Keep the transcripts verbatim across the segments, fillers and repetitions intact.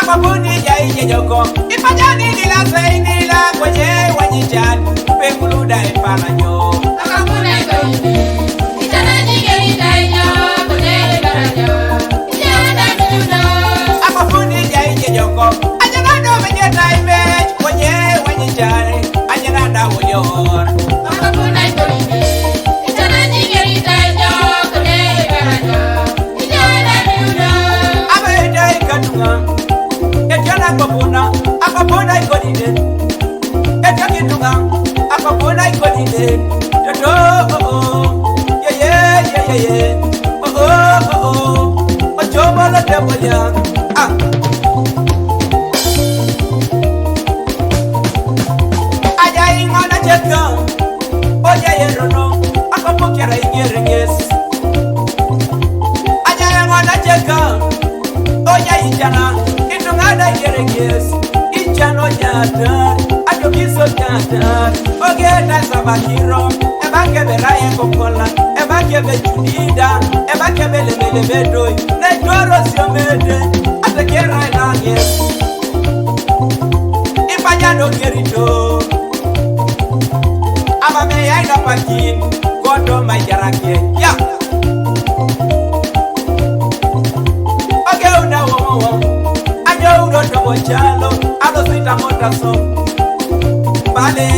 Akapuni jai jejoko. Ipajani nila sainila kwenye wanyichan. Pekuluda iparanyo. Akapuni jai jejoko. Ajanado meje taimej kwenye wanyichan. Ajanada wuyor. Abeja ikatunga. Etiana akapuna. Akapuna ikodide. Etiana itunga. Akapuna ikodide. Toto, oh, oh. Yeah, yeah, yeah, yeah, yeah. Oh, oh, oh, oh. Ochomo lo tembo ya. Ah. Aja ingona cheka. Oja yerono. Akapokera ingerenges. Aja ingona cheka. Oya ijana, itungada yerekes, ijano jata, ajokiso jata, ogeta sabakiro, ebake beraye kokola, ebake bechudida, ebake belebelebedoi, nejoro siomete, atekera elanges. Ipanyano gerito, abame yaina pakin, kodo majarake, ya. Oge una wowo, ajo udo to bochalo, ado sita motaso. Bale,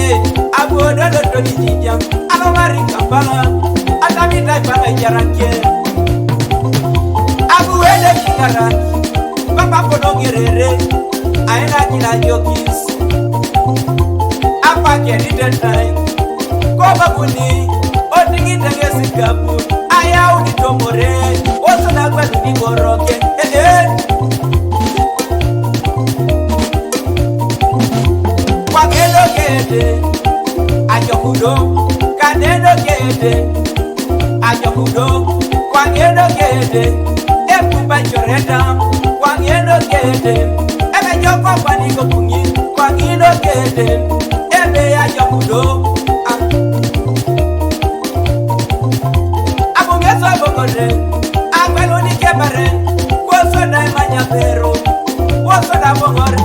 aguodo do to ni jija, ado mari Kampala, atami dai bala jarake. Aguede kingara, papa kono ngerere, aena kina jokis. Apa kedi tetai, koba kuni, otingi tege sikapu, aya uni tomore, oso na gwa ni boroke, eh, eh. Kwa kendo kete, ajo kudo, kanendo kete, ajo kudo, kwa kendo kete, epupa joreta, kwa kendo kete, ebe joko kwa niko kungi, kwa kendo kete, ebe ajo kudo, ah. Abongeso bogore, agbelo ni kebare, kwoso na emanya pero, kwoso na bogore,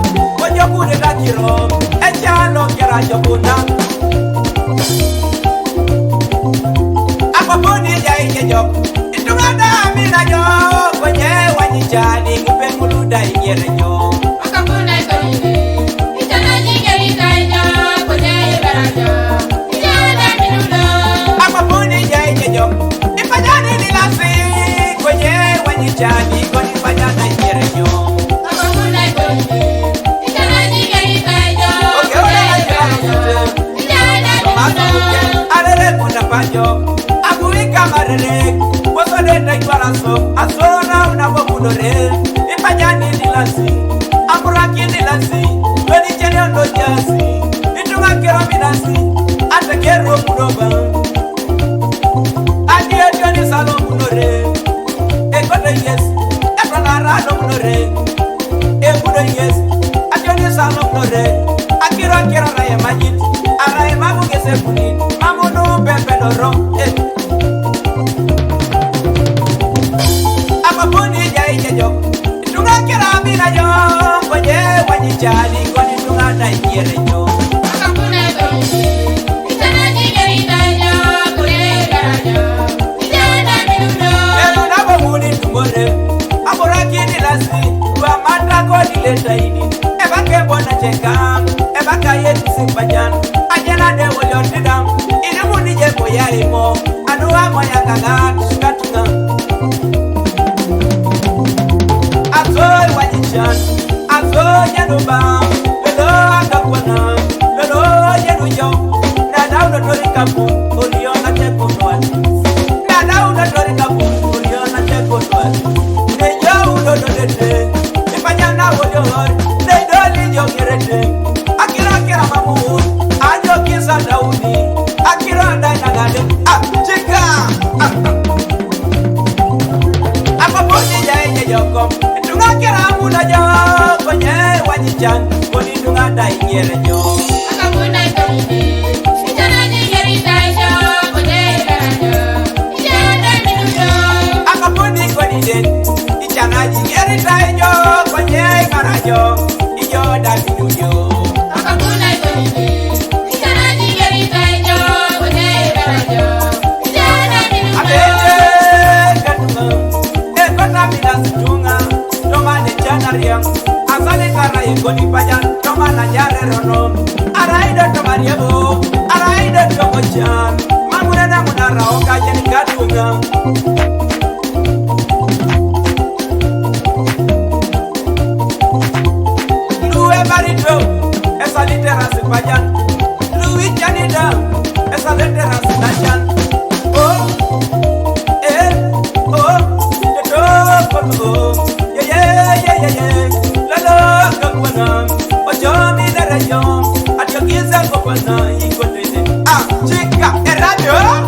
ojo kude da kiro, echalo kera jokuna. Akoponi ja ije jok, itungada amina jo, kwenye wanyichani, kupenguluda inyere jo. Akapuni jai jejo. Ipajani ni lasi. Kwenye wanyichani koni pajana jerejo. Oke, ora na jara sute. Arere kuna pajo. Abuika marere. Wosode na ikwaraso. Asona una wokudore. Ipajani ni lasi. Aburaki ni lasi. Weni chene ono jasi. Itunga kero minasi. Ate kero kudoba. Adi adi ni salo kunore. Ekote yes. Eto na rado kunore. Ekudo yes. Adi ni salo kunore. Akiro akiro raye majit. Araye mamu kese kuni. Mamu no pepe doro. Eh. Apa puni jai jejo. Itunga kira mina jo. Kwenye kwenye chali koni tunga na ikiere jo. Ero na bo muni tumore. Abora kini lasi. Wa mata koni leta ini. Eba ke bona cheka. Eba ka ye tisi pajan. Ajena de wo yo tidam. Ini muni je ko ya imo. Anu amo ya kaga. Katunga. Azoi wajichan, azoi yanuba, lolo agakwana, lolo yanuyo. Nada uno tori kapu, uriona te kunwan. Nada uno tori kapu, uriona te kunwan. Nejo uno dodete, ipanyana woyor, nedo lijo kerete. Akira kira mamu, ajo kisa Daudi. Akira Jan, koni dunga da inyere jo. Akapuni koni den, ichana inyere da jo, konye marajo, ijo da minujo. Abete, katuno, e kota mina situnga, toma de chana riang, asale kara ikoni pajan, toma na jare rono, araido toma riebo, araido toma chan, mamuna na muna rao kajen katunga. Lue barito, esa litera sipajan. Lui chanida, esa letera sipajan. Oh, eh, oh, to to ko to. Ye ye ye ye ye. La la ka wana. Ojo mi la rayo. Adio kiza ko wana iko tene. Ah, chica, e radio.